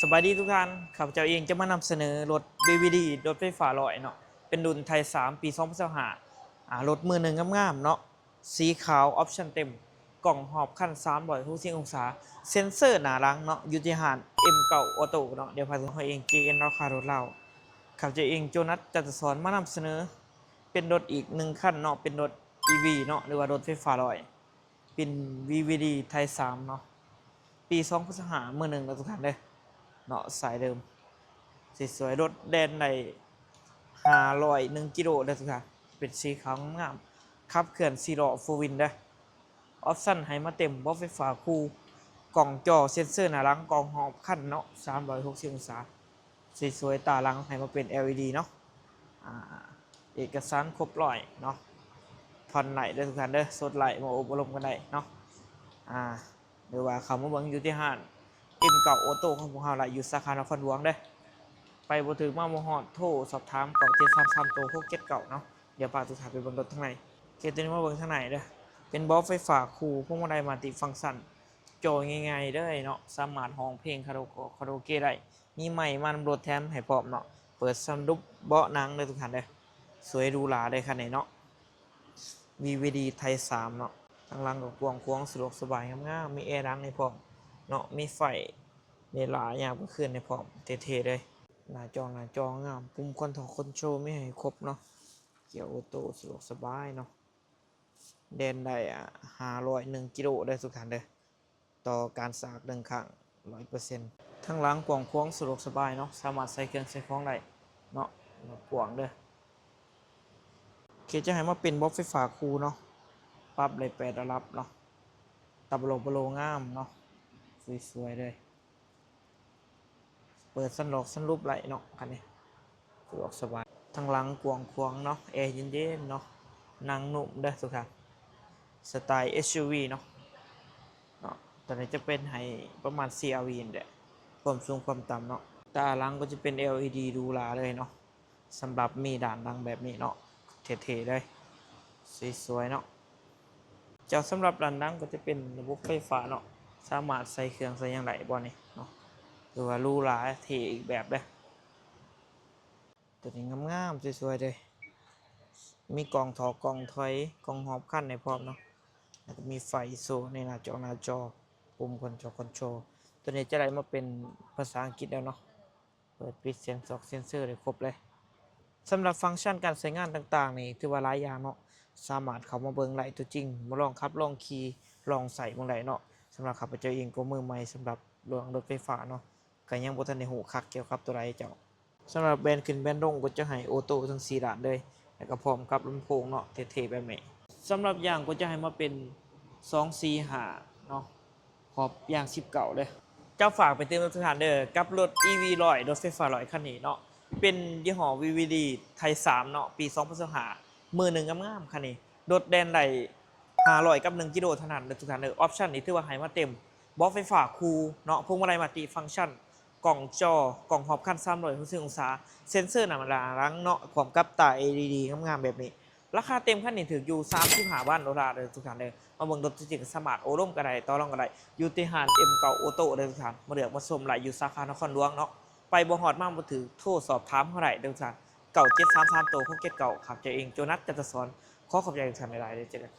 ສະບາຍດີທຸກທ່ານ, ຂ້າພະເຈົ້າເອງຈະມານຳສະເໜີລົດ ວີວີດີ ລົດໄຟຟ້າຮ້ອຍເນາະ, ເປັນລຸ້ນໄທສາມ ປີສອງພັນຊາວຫ້າ ອາ ລົດມືໜຶ່ງງາມໆເນາະ, ສີຂາວ ອອບຊັນເຕັມ, ກ້ອງຮອບຄັນສາມຮ້ອຍຫົກສິບອົງສາ, ເຊັນເຊີໜ້າຫຼັງເນາະ, ຢູ່ທີ່ຮ້ານ ເອັມເກົ້າ ອອໂຕ້ເນາະ. ດຽວພາເຮົາເອງ ເຈເອັນ ລາວຄ້າລົດລາວ, ຂ້າພະເຈົ້າເອງ ໂຈນັດ ຈັນທະສອນ ມານຳສະເໜີ ເປັນລົດອີກໜຶ່ງຄັນເນາະ, ເປັນລົດ ອີ ວີ ເນາະ ຫຼືວ່າລົດໄຟຟ້າຮ້ອຍ ເປັນ ວີ ວີ ດີ ໄທສາມເນາະ, ປີສອງພັນຊາວຫ້າ ມືໜຶ່ງເດີທຸກທ່ານເດີເນາະ, ສາຍເດີມ ສວຍໆ, ລົດແລ່ນໄດ້ຫ້າຮ້ອຍໜຶ່ງກິໂລເດີທຸກທ່ານ, ເປັນສີຂາວງາມໆ, ຂັບເຄື່ອນສີ່ລໍ້ ໂຟວີນເດີ. ອອບຊັນໃຫ້ມາເຕັມ, ເບາະໄຟຟ້າຄູ່, ກ້ອງຈໍ, ເຊັນເຊີໜ້າຫຼັງ, ກ້ອງຮອບຄັນເນາະ ສາມຮ້ອຍຫົກສິບອົງສາ, ສວຍໆ, ຕາຫຼັງໃຫ້ມາເປັນ ແອລອີດີ ເນາະ, ອາ ເອກະສານຄົບຮ້ອຍເນາະ, ຜ່ອນໄດ້ເດີທຸກທ່ານເດີ, ສົດໄດ້, ມາອົບອາລົມກັນໄດ້ເນາະ, ອາ ຫຼືວ່າເຂົ້າມາເບິ່ງຢູ່ທີ່ຮ້ານ ເອັມເກົ້າ ອອໂຕ້ ຂອງພວກເຮົາລະ ຢູ່ສາຂານະຄອນຫຼວງເດີ. ໄປບໍ່ຖືກ ມາບໍ່ຮອດ ໂທສອບຖາມ ເກົ້າເຈັດສາມສາມ ໂຕ ຫົກເຈັດເກົ້າ ເນາະ. ດຽວພາທຸກທ່ານໄປເບິ່ງລົດທາງໃນ. ໂອເຄ ຕົວນີ້ມາເບິ່ງທາງໃນເດີ, ເປັນເບາະໄຟຟ້າຄູ່, ພວງມາໄລມັນຕິຟັງຊັນ, ຈໍໃຫຍ່ໆເດີເນາະ, ສາມາດຮ້ອງເພງຄາໂຣ ຄາໂຣເກະໄດ້. ມີໄມມານຳລົດແຖມໃຫ້ພ້ອມເນາະ. ເປີດສະຫຼຸບເບາະໜັງເດີທຸກທ່ານເດີ, ສວຍຫຼູຫຼາເດີຄັນນີ້ເນາະ, ວີ ວີ ດີ ໄທສາມເນາະ. ທາງຫຼັງກໍກວ້າງຂວາງ ສະດວກສະບາຍ ງາມໆ, ມີແອຫຼັງໃຫ້ພ້ອມເນາະ, ມີໄຟ ເວລາຍາມກາງຄືນໃຫ້ພ້ອມ, ເທ່ໆເລີຍ. ໜ້າຈໍ ໜ້າຈໍງາມ, ປຸ່ມຄອນໂທຣລ ຄອນໂທຣລ ມີໃຫ້ຄົບເນາະ, ກຽວໂອໂຕ້ ສະດວກສະບາຍເນາະ. ແລ່ນໄດ້ ອາ ຫ້າຮ້ອຍໜຶ່ງກິໂລເດີທຸກທ່ານເດີ, ຕໍ່ການສະອາດໜຶ່ງຄັ້ງ ຮ້ອຍເປີເຊັນ. ທາງຫຼັງກວ້າງຂວາງ ສະດວກສະບາຍເນາະ, ສາມາດໃສ່ເຄື່ອງໃສ່ຂອງໄດ້ເນາະ, ກວ້າງເດີ. ໂອເຄ ຈະໃຫ້ມາເປັນເບາະໄຟຟ້າຄູ່ເນາະ, ປັບໄດ້ແປດລະດັບເນາະ, ຕາໂບໂລໂບໂລງາມເນາະ, ສວຍໆເລີຍ. ເປີດສັນຫຼອກສັນຫຼຸບໄດ້ເນາະຄັນນີ້, ສະດວກສະບາຍ. ທາງຫຼັງກວ້າງຂວາງເນາະ, ແອເຢັນໆເນາະ, ນັ່ງນຸ້ມເດີທຸກທ່ານ, ສະໄຕເອັສຢູວີເນາະ, ເນາະ. ຕົວນີ້ຈະເປັນໃຫ້ປະມານສີ່ອາວີນີ້ແຫຼະ, ຄວາມສູງຄວາມຕ່ຳເນາະ. ຕາຫຼັງກໍຈະເປັນແອລອີດີຫຼູຫຼາເລີຍເນາະ, ສຳລັບມີດ້ານຫຼັງແບບນີ້ເນາະ, ເທ່ໆເລີຍ, ສວຍໆເນາະ. ເຈົ້າ ສຳລັບດ້ານຫຼັງກໍຈະເປັນລະບົບໄຟຟ້າເນາະ, ສາມາດໃສ່ເຄື່ອງໃສ່ຫຍັງໄດ້ບ່ອນນີ້ເນາະ, ຖືວ່າຫຼູຫຼາເທ່ອີກແບບເດ້. ຕົວນີ້ງາມໆ ສວຍໆເດ້, ມີກ້ອງຖອກກ້ອງຖອຍ, ກ້ອງຮອບຄັນໃຫ້ພ້ອມເນາະ, ແລ້ວກໍມີໄຟໂຊໃນໜ້າຈໍ ໜ້າຈໍ, ປຸ່ມຄອນໂທຣລ ຄອນໂທຣລ. ຕົວນີ້ຈະໄດ້ມາເປັນພາສາອັງກິດແລ້ວເນາະ. ເປີດປິດເຊັນຊອກເຊັນເຊີໄດ້ຄົບເລີຍ. ສຳລັບຟັງຊັນການໃຊ້ງານຕ່າງໆນີ້ ຖືວ່າຫຼາຍຢ່າງເນາະ, ສາມາດເຂົ້າມາເບິ່ງໄດ້ຕົວຈິງ, ມາລອງຂັບລອງຂີ່ລອງໃຊ້ເບິ່ງໄດ້ເນາະ. ສຳລັບຂ້າພະເຈົ້າເອງກໍມືໃໝ່ສຳລັບເລື່ອງລົດໄຟຟ້າເນາະ, ກໍຍັງບໍ່ທັນໄດ້ຮູ້ຄັກກ່ຽວກັບຕົວໃດເຈົ້າ. ສຳລັບແບນຂຶ້ນແບນລົງກໍຈະໃຫ້ໂອໂຕ້ທັງສີ່ດ້ານເລີຍ, ແລ້ວກໍພ້ອມກັບລຳໂພງເນາະ, ເທ່ໆແບບນີ້. ສຳລັບຢາງກໍຈະໃຫ້ມາເປັນສອງສີ່ຫ້າເນາະ, ຂອບຢາງສິບເກົ້າເດີ. ເຈົ້າ ຝາກໄປເຕືອນທຸກທ່ານເດີ, ກັບລົດ ອີ ວີ ຮ້ອຍ ລົດໄຟຟ້າຮ້ອຍຄັນນີ້ເນາະ, ເປັນຍີ່ຫໍ້ ວີ ວີ ດີ ໄທສາມເນາະ, ປີສອງພັນຊາວຫ້າ, ມືໜຶ່ງງາມໆຄັນນີ້. ລົດແລ່ນໄດ້ຫ້າຮ້ອຍກັບໜຶ່ງກິໂລເທົ່ານັ້ນເດີທຸກທ່ານເດີ. ອອບຊັນນີ້ຖືວ່າໃຫ້ມາເຕັມ, ເບາະໄຟຟ້າຄູ່ເນາະ, ພວງມາໄລມັນຕິຟັງຊັນ, ກ້ອງຈໍ, ກ້ອງຮອບຄັນສາມຮ້ອຍຫົກສິບອົງສາ, ເຊັນເຊີໜ້າຫຼັງເນາະ, ພ້ອມກັບຕາ ແອລ ອີ ດີ ງາມໆແບບນີ້. ລາຄາເຕັມຄັນນີ້ຖືກຢູ່ສາມສິບຫ້າພັນໂດລາເດີທຸກທ່ານເດີ. ມາເບິ່ງລົດຕົວຈິງກໍສາມາດໂອ້ລົມກັນໄດ້, ຕໍ່ລອງກັນໄດ້, ຢູ່ທີ່ຮ້ານ ເອັມເກົ້າ ອອໂຕ້ເດີທຸກທ່ານ. ມາເລືອກມາຊົມໄດ້ຢູ່ສາຂານະຄອນຫຼວງເນາະ, ໄປບໍ່ຮອດມາບໍ່ຖືກ ໂທສອບຖາມເຮົາໄດ້ເດີທຸກທ່ານ, ເກົ້າເຈັດສາມສາມ ໂຕ ຫົກເຈັດເກົ້າ. ຂ້າພະເຈົ້າເອງ ໂຈນັດ ຈັນທະສອນ, ຂໍຂອບໃຈທຸກທ່ານຫຼາຍໆເດີ, ເຈີກັນ.